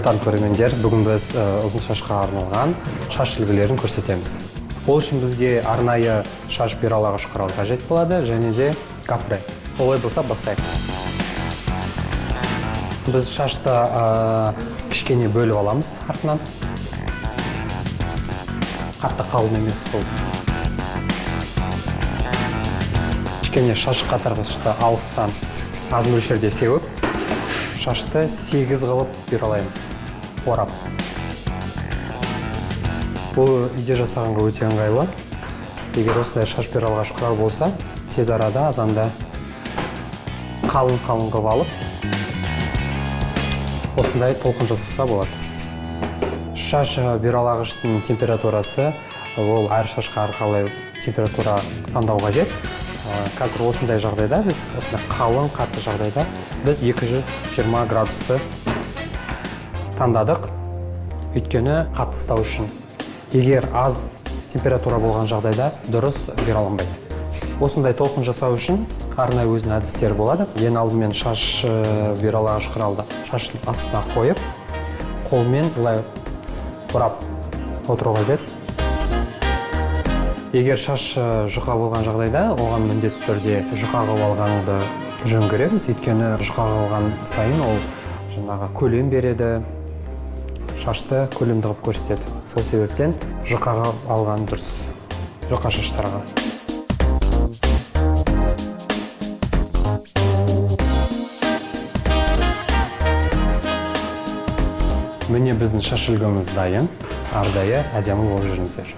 Таң көрермендер, бүгін біз ұзын шашқа арналған шаш үлгілерін көрсетеміз. Ол үшін бізге арнайы шаш бұйралағыш құрал қажет болады және де гофре. Олай болса бастайық. Біз шашты кішкене бөліп аламыз артынан. Қатты қалың емес бұл. Кішкене шаш қатырғышты алыстан аз мөлшерде сеуіп, шашты 8 қылып бұйралаймыз, орап. Бұл үйде жасағанға өте ыңғайлы. Егер осындай шаш бұйралғыш құрал болса, тез арада азанда қалың-қалың қылып алып, осындай толқын жасаса болады. Шаш бұйралағыштың температурасы, ол әр шашқа әрқалай температура таңдау қажет. Қазір осындай жағдайда біз, осындай қалың, қатты жағдайда біз 220 градусты таңдадық, өйткені қатты ұстау үшін. Егер аз температура болған жағдайда дұрыс бұйраланбайды. Осындай толқын жасау үшін арнайы өзінің әдістері болады. Ең алдымен шаш бұйралағыш құралды шаштың астына қойып, қолмен былай бұрап отыру қажет. Егер шаш жұқа болған жағдайда, оған міндетті түрде жұқа қылып алғанды жөн көреміз, өйткені жұқа қылған сайын ол жаңағы көлем береді, шашты көлемді қылып көрсетеді. Сол себептен жұқа қылып алған дұрыс, жұқа шаштарға. Міне біздің шаш үлгіміз дайын. Ардайы әдемі болып жүріңіздер.